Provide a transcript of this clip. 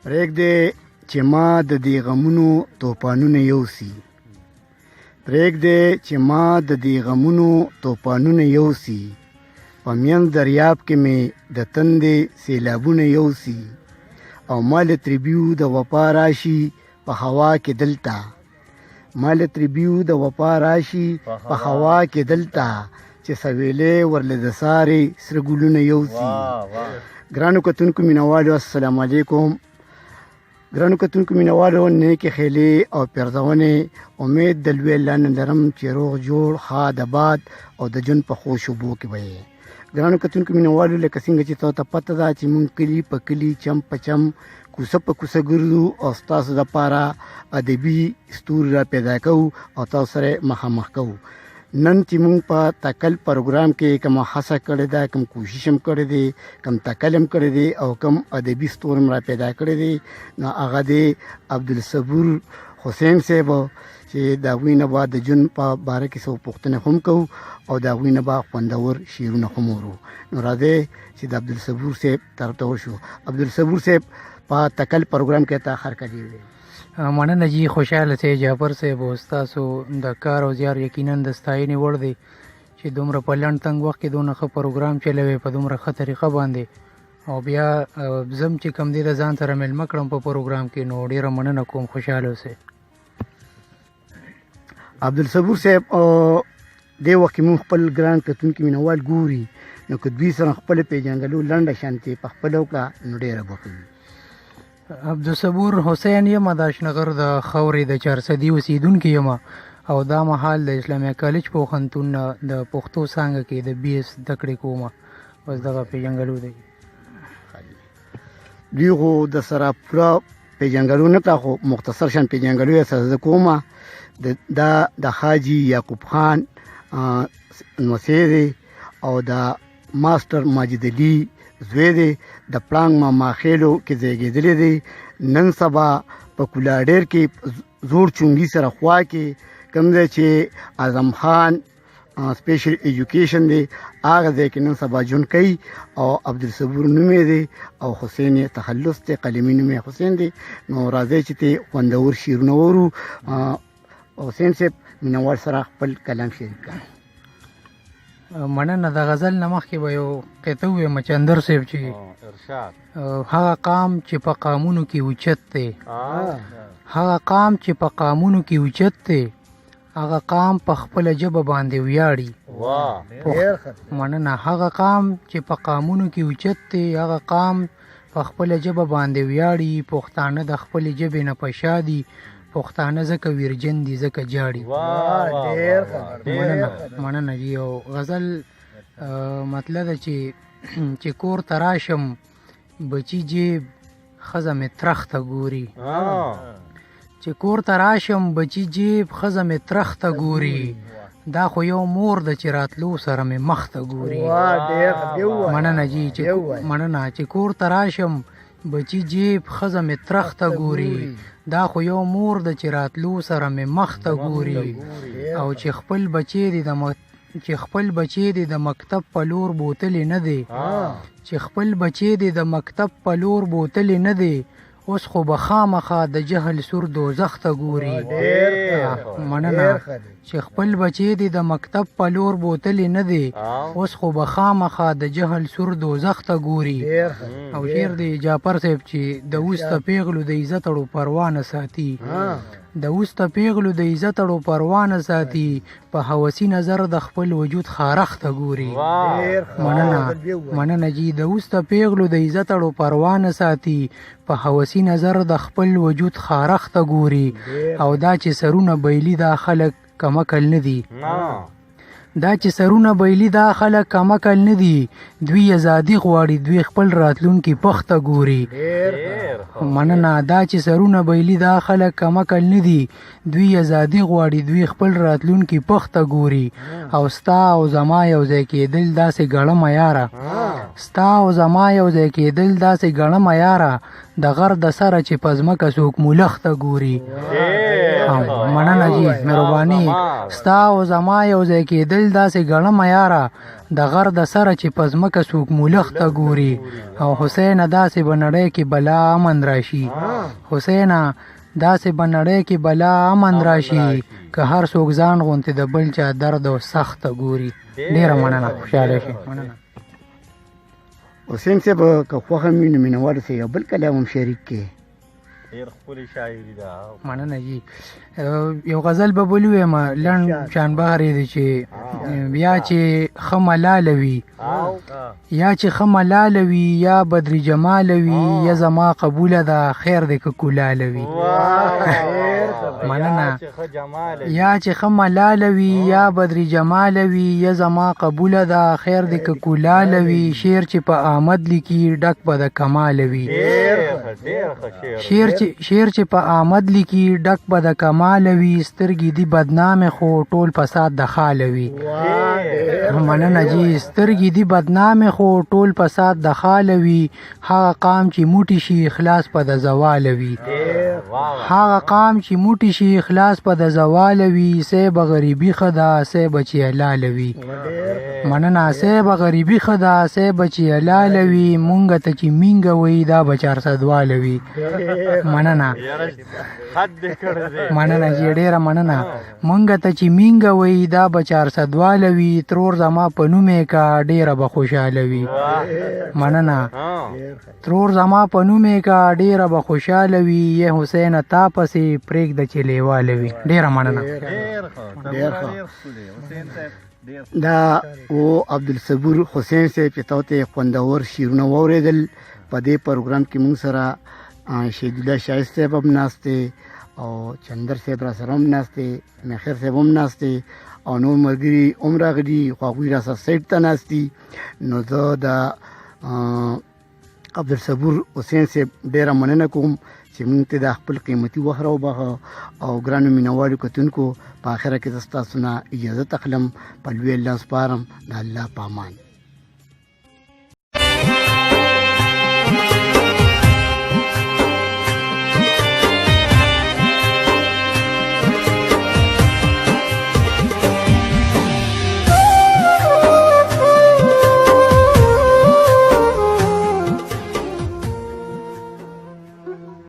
پرېږدې چې ما د دې غمونو توپانونه یوسي، پرېږدې چې ما د دې غمونو توپانونه یوسي، په مینځ دریاب کې مې د تندې سیلابونه یوسي، او ما له تربیو د وفا راشي په هوا کې دلته، ما له تربیو د وفا راشي په هوا کې دلته، چې سویلې ورله د سارې سره ګلونه یوسي. ګرانو کتونکو مینوالو السلام علیکم. ګرانو کتونکو مینوالو نیکې خیلې او پیرزونې، امید د لوی الله نه لرم چې روغ جوړ ښاد آباد او د ژوند په ښو شوبو کې به یې. ګرانو کتونکو مینوالو، لکه څنګه چې تاسو ته پته ده چې موږ کلي په کلي، چم په چم، کوڅه په کوڅه ګرځو او ستاسو دپاره ادبي ستوري را پیدا کوو او تاسو سره مخامخ کوو. نن چې موږ په تکل پروګرام کې کومه هڅه کړې ده، کوم کوشش هم کړی دی، کوم تکل هم کړی دی او کوم ادبي ستوري هم را پیدا کړی دی، نو هغه دی عبدالصبور حسین صاحب، چې د هغوی نه به د ژوند په باره کې څه پوښتنې هم کوو او د هغوی نه به خوندور شعرونه هم اورو. نو راځئ چې د عبدالصبور صاحب طرف ته ورشو. عبدالصبور صاحب، په تکل پروګرام کې ته هرکلی وي. مننه جی، خوشحاله سي جعفر صاحب. او ستاسو د کار او زیار یقینا د ستاینې وړ دی چې دومره په لنډ تنګ وخت کې دونه ښه پروګرام چلوي په دومره ښه طریقه باندې، او بیا زم چې کوم دی د ځان سره مېلمه کړم په پروګرام کې، نو ډېره مننه کوم. خوشحاله اوسئ. عبدالصبور صاحب، دې وخت کې موږ خپل ګران کتونکي مینوال ګوري، نو که دوی سره خپله پېژندګلو لنډه شانتې په خپله وکړه نو ډېره به ښه وي. عبدالصبور حسین یم، د اشنغر د خاورې د چارسدي اوسېدونکی یم، او دا مهال د اسلامیه کالج پوهنتون د پښتو څانګه کې د بي اس زده کړې کوم. بس دغه پېژندګلو دی. دوی خو د سره پوره پېژندګلو نه کړه، خو مختصر شان پېژندګلو یې سره زه کومه. دا د حاجي یعقوب خان نوسی دی او د ماسټر ماجد علي زوی دی. د پړانګ ماما خېلو کې زیږېدلی دی. نن سبا په کولاډیر کې زوړ چونګي سره خوا کې کوم ځای چې اعظم خان سپیشل ایجوکیشن دی، هغه ځای کې نن سبا ژوند کوي. او عبدالصبور نوم یې دی او حسین یې تخلص دی، قلمي نوم یې حسین دی. نو راځئ چې ته خوندور شعرونه واورو. حسین صاحب، مینوال سره خپل کلام شریک کړه. مننه. د غزل نه مخکې به یو قطعه ووایم چندر صاحب، چې هغه قام چې په قامونو کې اوچت دی، هغه قام چې په قامونو کې اوچت دی، هغه قام په خپله ژبه باندې ویاړي. مننه. هغه قام چې په قامونو کې اوچت دی، هغه قام په خپله ژبه باندې ویاړي. پښتانه د خپلې ژبې نه په شا دي، پښتانه ځکه ویرجن دي، ځکه جاړي. مننه، مننه جی. او غزل مطلب ده چې کور ته راشم بچي جیب ښځه مې ترخته ګوري، چې کور ته راشم بچي جیب ښځه مې ترخته ګوري، دا خو یو مور ده چې راتلو سره مې مخ ته ګوري. مننه جی. چې مننه. چې کور ته راشم بچي جیب ښځه مې ترخته ګوري، دا خو یو مور ده چې راتلو سره مې مخ ته ګوري. او چې خپل بچی دې د چې خپل بچی دې د مکتب په لور بوتلې نه دی، چې خپل بچی دې د مکتب په لور بوتلې نه دی، اوس خو به خامخا د جهل سور دوزخ ته ګوري. مننه. چې خپل بچی دې د مکتب په لور بوتلې نه دی، اوس خو به خامخا د جهل سور دوزخ ته ګوري. او شعر دی جعفر صاحب، چې د اوسته پیغلو د عزت اړو پروا نه ساتي، د اوسته پیغلو د عزت اړو پروا نه ساتي، په هوسي نظر د خپل وجود خارښت ته ګوري. مننه، مننه جی. د اوسته پیغلو د عزت اړو پروا نه ساتي، په هوسي نظر د خپل وجود خارښت ته ګوري. او دا چې سرونه بایلي دا خلک کمکل نه دي، دا چې سرونه بایلي دا خلک کمکل نه دي، دوی ازادي غواړي، دوی خپل راتلونکي پخته ګوري. مننه. دا چې سرونه بایلي دا خلک کمکل نه دي، دوی ازادي غواړي، دوی خپل راتلونکي پخته ګوري. او ستا او زما یو ځای کېدل داسې ګڼمه یاره، ستا او زما یو ځای کېدل داسې ګڼمه یاره، د غر د سره چې په ځمکه څوک مولخ ته ګوري. مننه جی، مهرباني. ستا او زما یو ځای کېدل داسې ګڼمه یاره، د غر د سره چې په ځمکه څوک مولخ ته ګوري. او حسینه داسې به نړۍ کې بلا امن راشي، حسینه داسې به نړۍ کې بلا امن راشي، که هر څوک ځان غونتې د بل چا درد او سخته ګوري. ډېره مننه، خوشحاله شئ. مننه. حسین صاحب، که خوښه مې نو مینوالو سره یو بل کلام هم شریک کړې. ډېر ښکلې شاعري ده. مننه جی. یو غزل به بل ووایم، لنډ شان بهر دی، چې یا چې ښه ملاله وي، یا چې ښه ملاله وي، یا بدري جماله وي، یا زما قبوله ده خیر دی که کولاله وي. مننه. یا چې ښه ملاله وي، یا بدري جماله وي، یا زما قبوله ده خیر دی که کولاله وي، شعر چې په آمد لیکي ډک به د کماله وي، شعر چې په آمد لیکي ډک به د کماله وي، سترګې دي بدنامې خو ټول فساد د خاله وي. مننه جی. سترګې دي بدنامې خو ټول فساد د خاله وي، هغه قام چې موټي شي خلاص په د زواله وي، هغه قام چې موټي شي خلاص په د زواله وي، سه به غریبي ښه ده سه به چې حلاله وي. مننه. سه به غریبي ښه ده سه به چې حلاله وي، مونږ ته چې مینګه وي دا به چارسدواله وي. مننه. مننه جی، ډېره مننه. مونږ ته چې مینګه وي دا به چارسدواله وي، ترور زما په نوم یې کا ډېره به خوشحاله وي. مننه. ترور زما په نوم یې کا ډېره به خوشحاله وي، یې حسینه تا پسې پرېږده چې لیواله وي. ډېره مننه. ډېر ښه. دا او عبدالصبور حسین صاحب چې تاسو ته خوندور شعرونه واورېدل. په دې پروګرام کې موږ سره شهیدالله شایست صاحب هم ناست دی، او چندر صاحب را سره هم ناست دی، مخیر صاحب هم ناست دی، او نور ملګري هم راغلي، خو هغوی را سره سایډ ته ناست دي. نو زه د عبدالصبور حسین صاحب ډېره مننه کوم چې موږ ته دا خپل قیمتي وخت راوباښه. او ګرانو مینوالو کتونکو، په اخره کې زه ستاسو نه اجازت اخلم، په لوی الله سپارم، د الله په امان.